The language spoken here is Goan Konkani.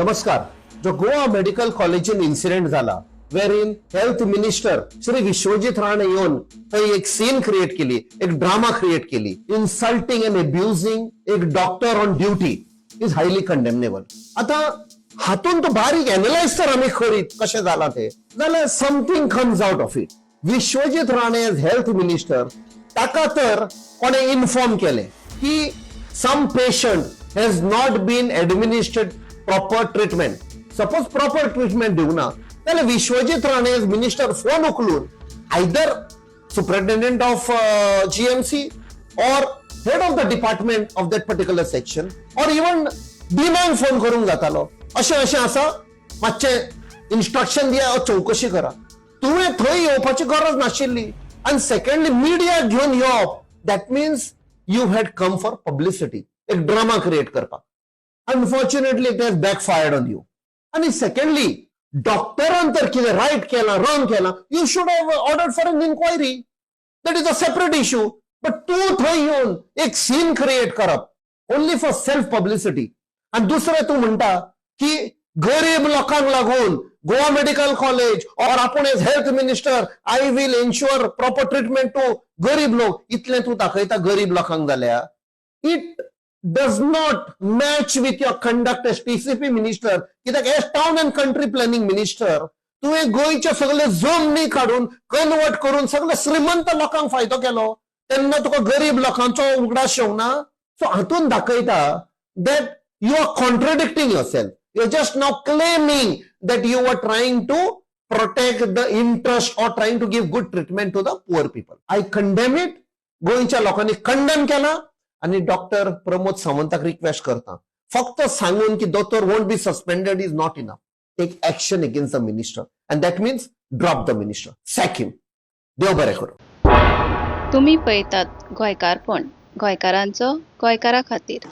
नमस्कार. जो गोवा मेडिकल कॉलेजीन इन्सिडेंट झाला, वेर in health minister Shri Vishwajit Rane येऊन थंय एक सीन क्रिएट केली, एक ड्रामा क्रिएट केली, इन्सल्टिंग अँड अब्युजिंग एक doctor on duty is highly condemnable. आता हातून तो बारीक एनालायज तर आमी करीत कशें जालां ते जाल्यार something comes out of it. Vishwajit Rane as health minister, ताका तर कोणें इन्फॉर्म केलें की some patient has not been administered proper treatment. Suppose proper treatment दिवना जाल्यार Vishwajit Rane as minister phone उखलून either superintendent of GMC or head of the department of that particular section or even डिनाक phone करूंक जातालो, अशें अशें आसा, मातशें इन्स्ट्रक्शन दिया or चवकशी करा. तुवें थंय येवपाची गरज नाशिल्ली. आनी सेकंडली, मिडिया घेवन येवप, that means you had come for publicity, एक ड्रामा क्रिएट करपाक. Unfortunately, it has backfired on you. आणि सेकंडली, डॉक्टरान तर कितें रायट केलां, रॉंग केलां, you should have ordered for an inquiry. That is a separate issue, but तूं थंय येवन एक सीन क्रिएट करप ओनली फॉर सेल्फ पब्लिसिटी. आणि दुसरें, तूं म्हणटा की गरीब लोकांक लागून गोवा मेडिकल कॉलेज और आपूण as health minister I will ensure proper treatment to गरीब लोक. इतलें तूं दाखयता गरीब लोकांक जाल्यार it does not match with your conduct as TCP minister, कित्याक as town and country planning minister तुवें गोंयच्यो सगळे जमनी काडून कन्वर्ट करून सगळे श्रीमंत लोकांक फायदो केलो. तेन्ना तुका गरीब लोकांचो उगडास येवंक ना. सो हातून दाखयता that you are contradicting yourself. You are just now claiming that you are trying to protect the interest or trying to give good treatment to the poor people. I condemn it. गोंयच्या लोकांनी कंडेम केला. आणि डॉक्टर प्रमोद सावंताक रिक्वेस्ट करता, फक्त सांगून की दोतोर won't be suspended is not enough. Take action against the minister, and that means drop the minister, sack him. देव बरें करूं. तुमी पळयतात गोंयकारपण, गोंयकारांचो गोंयकारा खातीर.